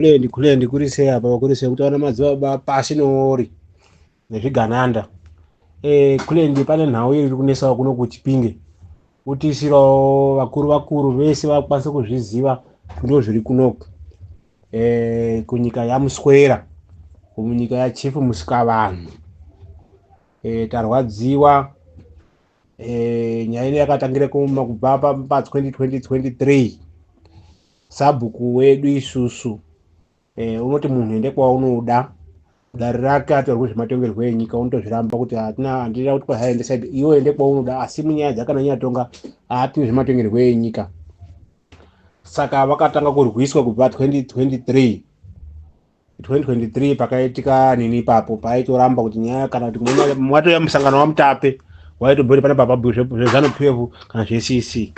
Kulendi kulendi kuri sei apa, kuri sei kuti vana madzibaba pasi noori nezvigananda. Kulendi pane nhau iri kunesawo kuno kuChipinge, kutiisirawo vakuru vakuru vese vakwanise kuzviziva ndo zviri kunoku kunyika yaMuswera, munyika yaChief Musikavanhu. Tarwadziwa. Nyaya ino yakatangira kubva pa 2023. Sabhuku wedu isusu unoti munhu ende kwaunoda, dare rake atorwe zvematongerwo enyika, unotozviramba kuti hatina, handina kuti kwahaendesa iwe, ende kwaunoda. Asi munyaya dzakananyatonga haapiwi zvematongerwo enyika. Saka vakatanga kurwiswa kubva 2023. 2023 pakaitika nini ipapo, paaitoramba kuti nyaya kana kuti mwatoya musangano waMutape, waitobva pana papa zveZANU PF kana zveCC.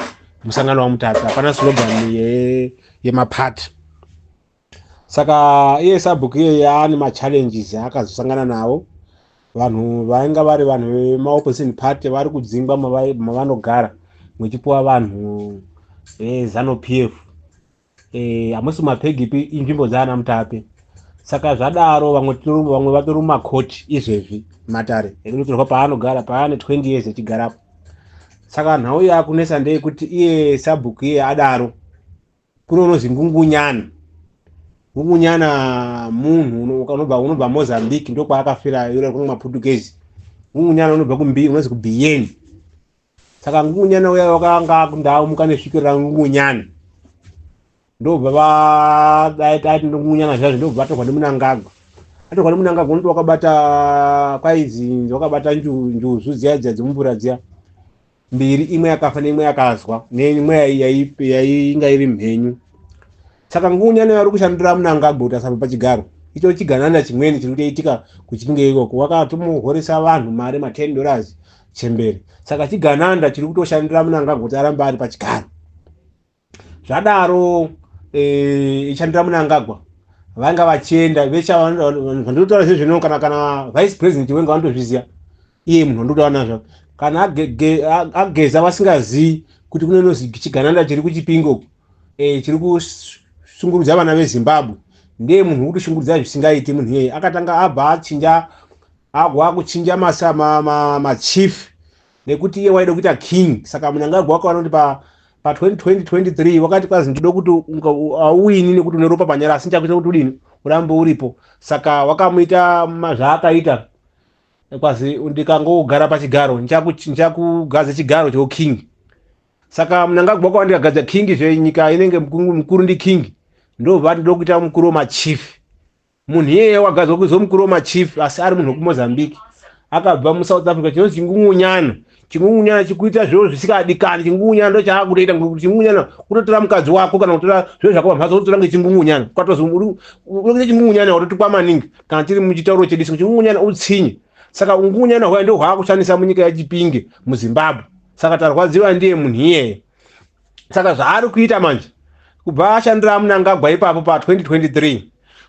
Musangano waMutape hapana slogan yemapati. Saka iye sabhuku iyeye aane machallenges aakazosangana nawo. Vanhu vainga vari vanhu vemaopposition party vari kudzingwa mavanogara, muchipuwa vanhu veZANU PF. Hamusi mapegipi, inzvimbo dzaana Mutape. Saka zvadaro, vamwe vatori mumakoti izvezvi, matare ekunotorwa paanogara paane 20 years echigarapo. Saka nhau yakunetsa ndeyekuti iye sabhuku iye adaro, kune unozi Ngungunyana. Ngungunyana munhu unobva Mozambique, ndokwaakafira kumwe maPutukezi. Ngungunyana unobva unozi kuBieni. Saka Ngungunyana uya wakanga ndamuka nesvikiro raNgungunyana, ndobva vadaiti Ngungunyana zvazvo, ndobva vatorwa neMunangagwa. Atorwa neMunangagwa, unoti wakabata kwaizi wakabata njuzu dziya dziya dzemumvura dziya mbiri, imwe yakafa neimwe yakazwa neimwe yainga iri mhenyu. Saka Ngungunyana vari kushandira Munangagwa kuti asabva pachigaro icho. Chigananda chimweni chiri kutoitika kuChipinge ikoko, wakatomuhoresa vanhu mari ma10 dollars chembere. Saka chigananda chiri kutoshandira Munangagwa kuti arambe ari pachigaro. Zvadaro, ichandira Munangagwa, vanga vachienda veshandinotaura zvezvino kana vice president wenga vanotozviziva. Iye munhu wandinotaura nazvo, kana ageza vasingazivi kuti kune nozi chigananda chiri kuChipinge uku chiri kushungurudza vana veZimbabwe, ndiye munhu wekutoshungurudza zvisingaiti. Munhu iyeye akatanga abva achinja, agwa kuchinja machief nekuti iye waida kuita king. Saka Munangagwa wakaona kuti pa 2023 wakati kwazi ndinoda kuti auwini nekuti une ropa panyara, asi ndichakuita kuti udini, urambe uripo. Saka wakamuita zvaakaita, kwazi ndikangogara pachigaro ndichakugadza chigaro cheuking. Saka Munangagwa wakawa ndikagadza king zvenyika inenge mukuru ndi king, ndobva ndinoda kuita mukuru wemachief. Munhu iyeye wagadzwa kuzo mukuru wemachief, asi ari munhu wekuMozambique, akabva muSouth Africa. Chinonzi Chingungunyana. Chingungunyana chikuita zviro zvisikadikani. Chingungunyana ndo chaakutoita. Chingungunyana kutotora mukadzi wako kana kutora zviro zvako pamhatso, kutotora ngechingungunyana. Ukatozi urikuita chingungunyana, watotukwa maningi kana tiri muchitauro chedu. Chingungunyana utsinye. Saka ungungunyana hwayo ndo hwaakushandisa munyika yaChipinge muZimbabwe. Saka tarwadziwa ndiye munhu iyeye. Saka zvaari kuita manje, kubva ashandira Munangagwa ipapo pa2023,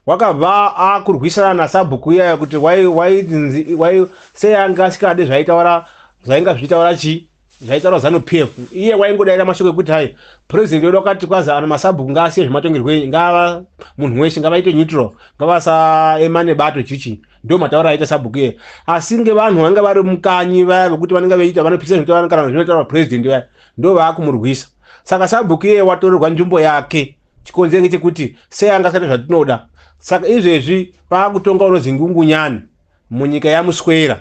wakabva akurwisana nasabhuku iyaya kuti wai sei anga asikade zvaitaura, zvainga zvichitaura chii, zvaitaura ZANU PF. Iye waingodaira mashoko ekuti hai, president wedu wakati kwazi ana masabhuku ngaasiye zvematongerwo, ngava munhu weshe ngavaite neutral, ngavasaema nebato chichi. Ndo mataura aita sabhuku iye. Asi ngevanhu vanga vari mukanyi vaya vekuti vanenge veita vanopikisa zvinotaura kana zvinotaura president vaya, ndo vaakumurwisa. Saka sabhuku iye watorerwa nzvimbo yake. Chikonzero ngechekuti sei anga asati zvatinoda. Saka izvezvi paakutonga unozi Ngungunyani munyika yaMuswera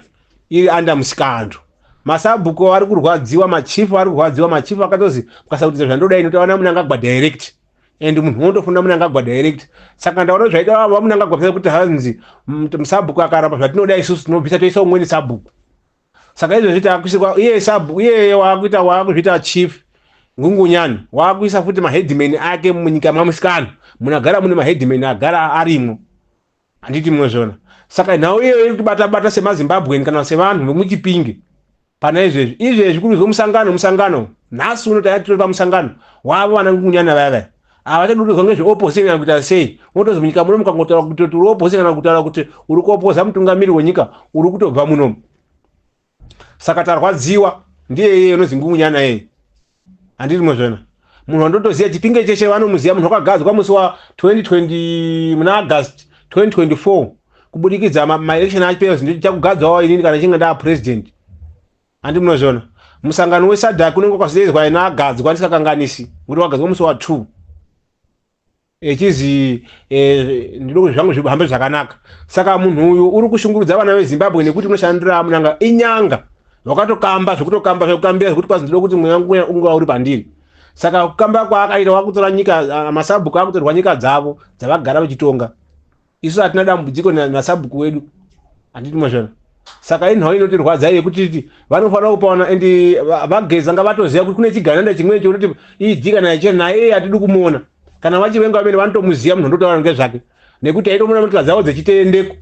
iri anda Musikandu. Masabhuku vari kurwadziwa, machifu vari kurwadziwa. Machifu akatozi mukasakuita zvandoda inotaura Munangagwa direct, and munhu unotofunda Munangagwa direct. Saka ndaona zvaita vaMunangagwa kuti hanzi musabhuku akaramba zvatinoda isusu, tinobvisa toisa umweni sabhuku. Saka izvezvi taakuisirwa iye sabhuku iyeye waakuita, waakuzviita chief Ngungunyani, waakuisa futi maheadman ake munyika maMusikana. Munagara mune maheadman agara arimo, handiti munozviona? Saka nhau iyoyo iri kutibata bata semaZimbabweni kana sevanhu vemuChipinge pana izvezvi. Izvezvi kurizwa musangano nhasi uno, taya tiri pamusangano wavo vana Ngungunyana vaya vaya. Havachadi kutozwa ngezveopposition kana kuita sei. Unotozi munyika muno mukangotaura kuti uri opposition kana kutaura kuti uri kuopoza mutungamiri wenyika, uri kutobva munomu. Saka tarwadziwa ndiye iye unozi Ngungunyana iyeye, handiti munozviona? Munhu wandotoziva, Chipinge cheshe vanomuziva. Munhu wakagadzwa musi wa 2020 muna August 2024 kubudikidza maelection achipera, ndichakugadzwawo inini kana chinge ndaa president. Handi munozviona, musangano weSADC unenge wakazoedzwa ina agadzwa, ndisikakanganisi kuti wagadzwa musi wa2, echizi ndinoda kuti zvangu zvihambe zvakanaka. Saka munhu uyu uri kushungurudza vana veZimbabwe nekuti unoshandira munanga inyanga, wakatokamba zvekutokamba, zvekukambira zvekuti kwazi ndinoda kuti mweya wangu unge uri pandiri. Saka kukamba kwaakaita, wakutora nyika, masabhuku akutorwa nyika dzavo dzavagara vachitonga. Isu hatina dambudziko nasabhuku wedu, handiti mazvona? Saka inhau inotirwadza yekuti vanofanira kupaona, and vaGeza ngavatoziva kuti kune chigananda chimweni chekuti idzi kana iche naye hatidi kumuona. Kana vaChiwenga vamene vanotomuziva munhu ndotaura ngezvake, nekuti aitomona motokari dzavo dzechitendeko.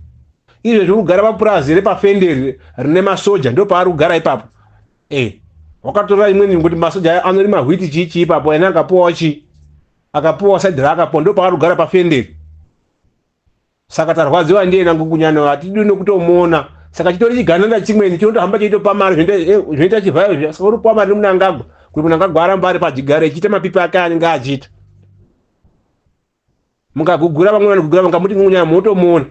Izvezvi uri kugara papurazi repafenderi rine masoja, ndo paari kugara ipapo. Wakatora imweni nekuti masoja anorima hwiti chii chii ipapo, ene akapuwawo chii, akapuwawo side raakapuwa, ndo paari kugara pafenderi. Saka tarwadziwa ndiye naNgungunyana, hatidi nekutomuona. Saka chitori chigananda chimweni chinotohamba chiitopa mari, zvinoita chivhayo zviya. Saka uri kupa mari neMunangagwa kuti Munangagwa aramba ari pachigaro echiita mapipi ake anenge achiita. Mukagugura, vamwe vanogugura, vangamuti Ngungunyana, munotomuona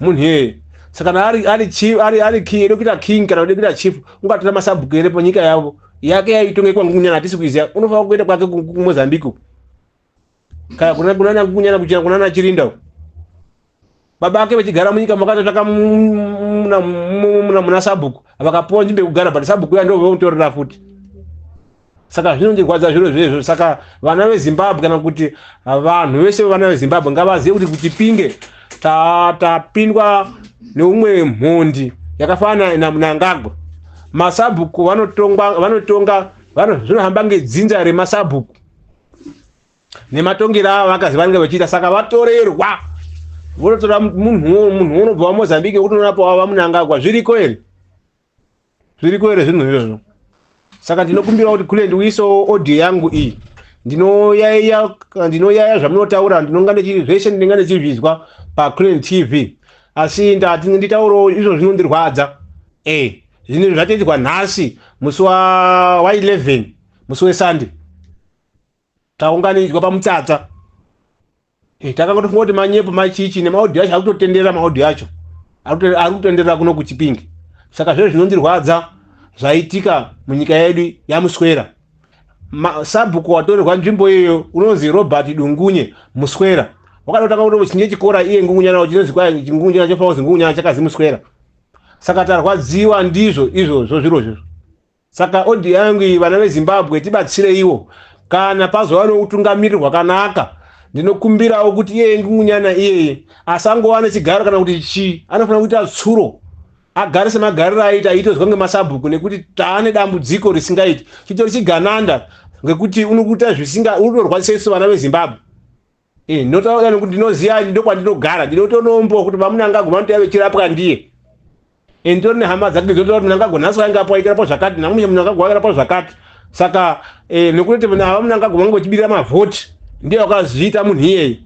munhu iyeye. Saka kana ari ari chief, ari king, ede kuita king kana kuda kuita chief, ungatora masabhuku ere panyika yavo yake yaitongekwa Ngungunyana? Hatisi kuiziva. Unofanira kuenda kwake kuMozambique kana kuna Ngungunyana, kuchena kunana Chirinda uko. Baba ake vachigara munyika makatotsvaka muna sabhuku, vakapuwa nzvimbo yekugara, but sabhuku uya ndovomutorera futi. Saka zvinondirwadza zviro zvezvo. Saka vana veZimbabwe, kana kuti vanhu vese vana veZimbabwe, ngavazive kuti kuChipinge tapindwa neumwe mhondi yakafanana naMnangagwa. Masabhuku vanotongwa, vanotonga, zvinohamba ngedzinza remasabhuku nematongero avo vakazi vanenge vachiita. Saka vatorerwa, vototora munhu unobva waMozambique kuti unorapawo vaMunangagwa. Zviriko here? Zviriko here zvinhu izvozvo? Saka ndinokumbira kuti kule ndiuisewo audio yangu iyi. Ndinoyaiya, ndinoyaya zvamunotaura, ndinonga zveshe ndinenge ndichizvizwa paClan TV, asi ndati nditaurawo izvo zvinondirwadza. Zvinhu zvatoitirwa nhasi musi wa11, musi weSunday, taunganidzwa pamutsatsa. Takangotofunga kuti manyepo, machichi nemaaudio acho ari kutotenderera, maaudio acho ari kutenderera kuno kuChipingi. Saka zviro zvinondirwadza zvaitika munyika yedu yaMuswera. Sabhuku watorerwa nzvimbo iyoyo unonzi Robert Dungunye Muswera, wakadotanga kuti chinge chikora iye Ngungunyana chinonzi kwa Ngungunyana, chofanira kuzi Ngungunyana chakazi Muswera. Saka tarwadziwa ndizvo izvozvo zviro izvozvo. Saka audio yangu iyi, vana veZimbabwe, tibatsireiwo kana pazova noutungamiriri hwakanaka. Ndinokumbirawo kuti iyeye Ngungunyana iyeye asangova nechigaro kana kuti chii, anofanira kuita tsuro, agare semagariro aita aitozwa ngemasabhuku, nekuti taane dambudziko risingaiti. Chitori chigananda, ngekuti unokuita zvisinga unotorwadzisa isu vana veZimbabwe. Ndinotaura nekuti ndinoziva ndokwandinogara, ndinotonombo kuti vaMunangagwa vanotouya vechirapwa ndiye. Nditori nehama dzake dzinotaura kuti Munangagwa nhasi vainge apo aitirapa zvakati, namumwe Munangagwa vairapa zvakati. Saka nekuti vaMunangagwa vange vachibirira mavhoti, ndiye wakazviita munhu iyeye.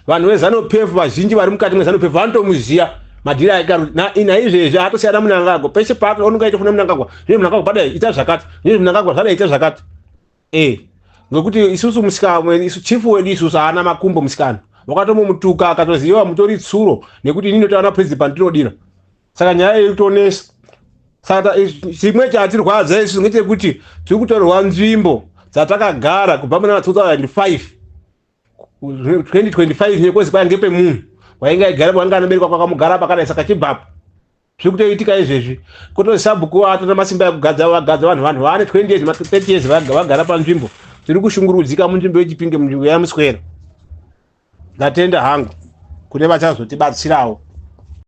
Vanhu veZANU PF vazhinji vari mukati meZANU PF vanotomuziva madhiri ake. Naizvezvi atosiyana Munangagwa, peshe paanonge aita kuna Munangagwa, zvino Munangagwa padai ita zvakati, zvino Munangagwa zvadai ita zvakati. Ngekuti isusu musikana, isu chifu wedu isusu haana makumbo musikana, wakatomutuka akatoziva mutori tsuro, nekuti inini ndotaura president pandinodira. Saka nyaya iri kutonesa. Saka chimwe chatirwadza isu ngechekuti tiri kutorerwa nzvimbo dzatakagara kubva muna 2005, 2025, nekozi kwai ngepemunhu wainge aigara, wanga anoberekwa kwakamugara pakadai. Saka chibvapo zviri kutoitika izvezvi, kutozi sabhuku atona masimba ekugadza, vagadza vanhu, vanhu vaane 20 years, 30 years vagara panzvimbo. Tiri kushungurudzika munzvimbo yeChipinge, munzvimbo yaMuswera. Ndatenda hangu kune vachazotibatsirawo.